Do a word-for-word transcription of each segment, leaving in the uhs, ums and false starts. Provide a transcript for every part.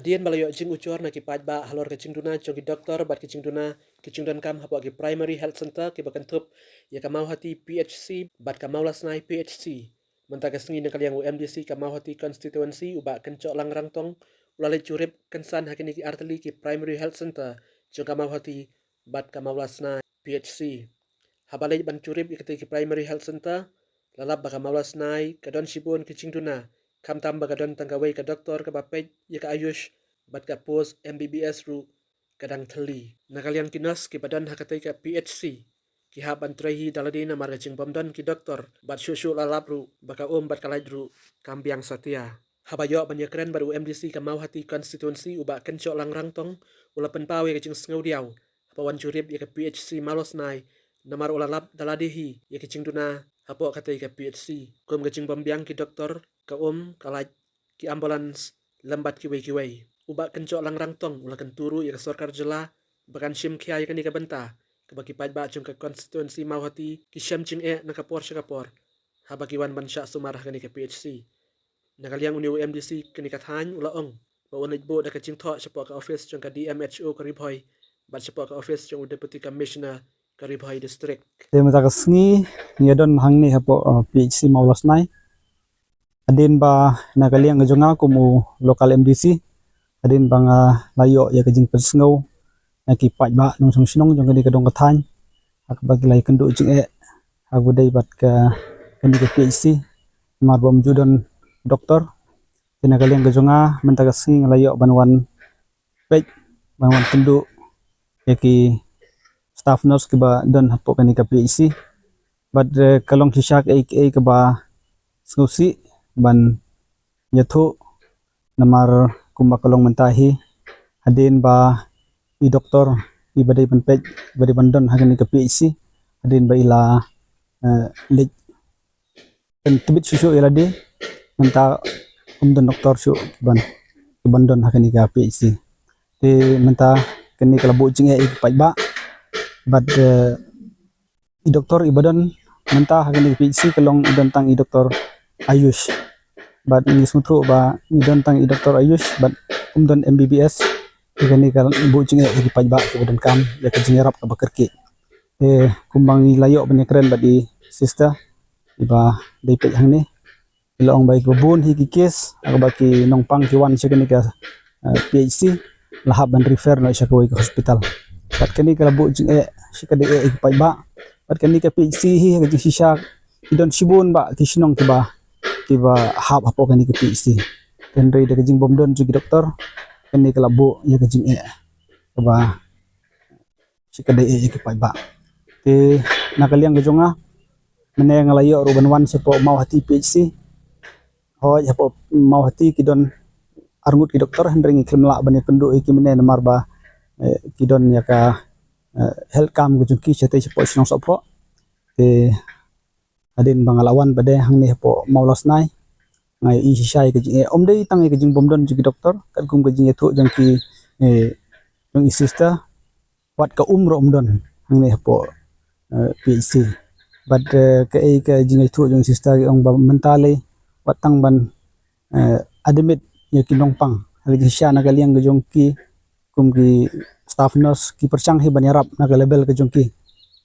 Hadien ba la ïoh jingujor na ki paidbah halor ka jingduna jong ki doktor bad ki jingduna ki jingdonkam hapoh ki Primary Health Centre kiba kynthup ïa ka Mawhati P H C bad ka Mawlasnai P H C, mynta ka sngi na ka liang u M D C ka Mawhati Constituency u Bah Kynchohlang Rangtong u la leit jurip kynsan ha kine ki artylli ki Primary Health Centre jong ka Mawhati bad ka Mawlasnai P H C. Haba leit ban jurip ïa katei ki Primary Health Centre, la lap ba ka Mawlasnai ka don shibun ki jingduna, khamtam ba ka don tang kawei ka doktor kaba peit ïa ka Ayush bad ka post M B B S ruh ka dang thylli. Na ka liang ki nurse kiba don ha katei ka P H C, ki hap ban trei hi da lade namar ka jingbym don ki doktor bad shuh shuh la lap ruh ba ka um bad ka lait ruh kam biang satia. Haba ïoh ban ïakren bad u M D C ka Mawhati Constituency u Bah Kynchohlang Rangtong u la pynpaw ïa ka jingsngewdiaw haba wan jurip ïa ka P H C Mawlasnai namar u la lap da lade hi ïa ka jingduna hapoh katei ka P H C, kum ka jingbym biang ki doktor, ka um, ka lait, ki ambulance lem bad kiwei kiwei. U Bah Kynchohlang Rangtong u la kyntu ruh ïa ka sorkar jylla ba kan shim khia ïa kane ka bynta kaba ki paidbah jong ka constituency Mawhati ki shem jingeh na ka por sha ka por haba ki wan ban shah sumar ha kane ka P H C. Na ka liang une u M D C kane ka thaiñ u la ong ba un leit buh da ka jingthoh shapoh ka office jong ka D M H O ka Ri Bhoi bad shapoh ka office jong u Deputy Commissioner ka Ri Bhoi District. Te mynta ka sngi ngi ïa don hangne hapoh, uh, P H C Mawlasnai. Hadien ba na ka liang ka jong nga kum u local M D C, hadien ba nga la ïoh ïa ka jingpynsngew na ki paidbah nongshong shnong jong kane ka dong ka thaiñ ha kaba ki la ïakynduh jingeh ha kaba dei bad ka kane ka P H C namar ba ym ju don doktor. Te na ka liang ka jong nga mynta ka sngi nga la ïoh ban wan peit, ban wan kynduh ïa ki staff nurse kiba don hapoh kane ka P H C. Bad, eh, ka long shisha kaei kaei kaba sngewsih ban ïathuh namar kumba ka long mynta hi, hadien ba i doktor iba dei ban peit, iba dei ban don ha kane ka P H C, hadien ba i la, eh, leit pyntbit shuh shuh ïa lade, mynta ym don doktor shuh kiban, kiban don ha kane ka P H C. Te mynta kane ka la buh jingeh ïa ki paidbah. Bad, eh, i doktor iba don mynta ha kane ka P H C ka long i don tang i doktor Ayush. Bad ngi sngewthuh ba i don tang i doktor Ayush bad ym don M B B S. Te kane ka buh jingeh ïa ki paidbah kiba donkam ïa ka jingïarap kaba kyrkieh. Te kumba ngi la ïoh ban ïakren bad i sister iba dei peit hangne, i la ong ba ïa kiba bun hi ki case ha kaba ki nongpang ki wan sha kane ka, eh, P H C la hap ban refer noh sha kawei ka hospital. Bad kane ka la buh jingeh shikatdei eh ïa ki paidbah. Bad kane ka P H C hi ha ka jingshisha ki don shibun bah ki shnong kiba, kiba hap hapoh kane ka P H C. Hynrei da ka jingbym don jong ki doktor, kane ka la buh ïa ka jingeh kaba shikatdei eh ïa ki paidbah. Te na ka liang ka jong nga, mynne nga la ïoh ruh ban wan shapoh Mawhati P H C. Hooid, hapoh Mawhati ki don arngut ki doktor, hynrei ngi khlem lah ban ïakynduh ïa ki mynne namar ba, eh, ki don ïa ka, eh, health camp ka jong ki shatei shapoh shnong Sohphoh. Te hadien ba nga la wan pat de hangne hapoh Mawlasnai, nga ïohi shisha ïa ka jingeh, ym dei tang ïa ka jingbym don jong ki doktor, katkum ka jingïathuh jong ki, eh, jong i sister, wat ka um ruh ym don hangne hapoh, eh, P H C. Bad, eh, kaei ka jingïathuh jong i sister, ki ong ba mynta lei wat tang ban, eh, admit ïa ki nongpang ha ka jingshisha na ka liang ka jong ki, kum ki staff nurse ki pyrshang hi ban ïarap na ka level ka jong ki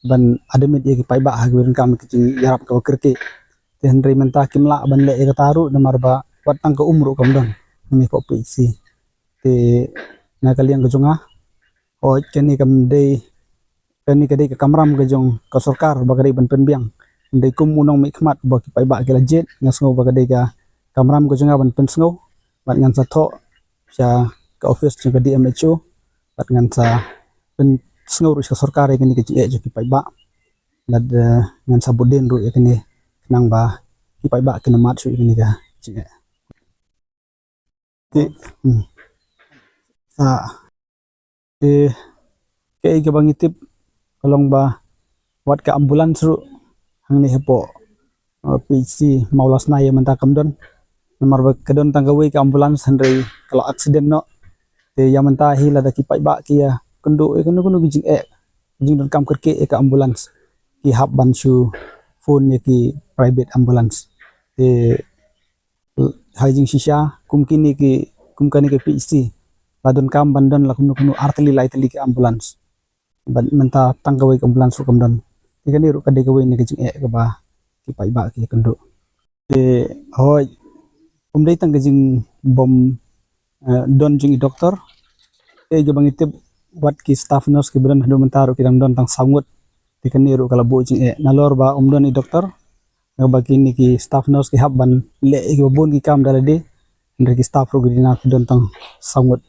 ban admit ïa ki paidbah ha kaba donkam ka jingïarap kaba kyrkieh. Te hynrei mynta kim lah ban leh ïa kata ruh namar ba wat tang ka um ruh kam don hangne hapoh P H C. Te na ka liang ka jong nga, hooid, kane kam dei, kane ka dei ka kamram ka jong ka sorkar ba ka dei ban pynbiang. Hynrei kum u nongmihkhmat ba ki paidbah ki la jied, nga sngew ba ka dei ka kamram ka jong nga ban pynsngew bad ngan sa thoh sha ka office jong ka D M H O bad ngan sa pynsngew ruh sha ka sorkar ïa kane ka jingeh jong ki paidbah. Bad, eh, ngan sa bud dien ruh ïa kane khnang ba ki paidbah kin ym mad shuh ïa kane ka jingeh. Te, hmm. Sa, te, kaei kaba ngi tip ka long ba wat ka ambulance ruh hangne hapoh, uh, P H C Mawlasnai ïa mynta kam don. Namar ba ka don tang kawei ka ambulance hynrei ka la accident noh. Te ïa mynta hi lada ki paidbah ki ïa kynduh ïa kano kano ka jingeh, jingdonkam kyrkieh ïa ka ambulance, ki hap ban shu phone ïa ki private ambulance. Te ha ka jingshisha kum kine ki, kum kane ka P H C, la donkam ban don la kumno kumno ar tylli lai tylli ki ambulance. Bad mynta tang kawei ka ambulance ruh kam don. Te kane ruh ka dei kawei na ka jingeh kaba ki paidbah ki ïakynduh. Te hooid, ym dei tang ka jingbym, eh, don jong i doktor. Te kaba ngi tip, wat ki staff nurse kiba don haduh mynta ruh ki dang don tang saw ngut. Te kane ruh ka la buh jingeh nalor ba ym don i doktor. Kaba kine ki staff nurse ki hap ban leh ïa kiba bun ki kam da lade. Hynrei ki staff ruh ki dei na ki don tang saw ngut.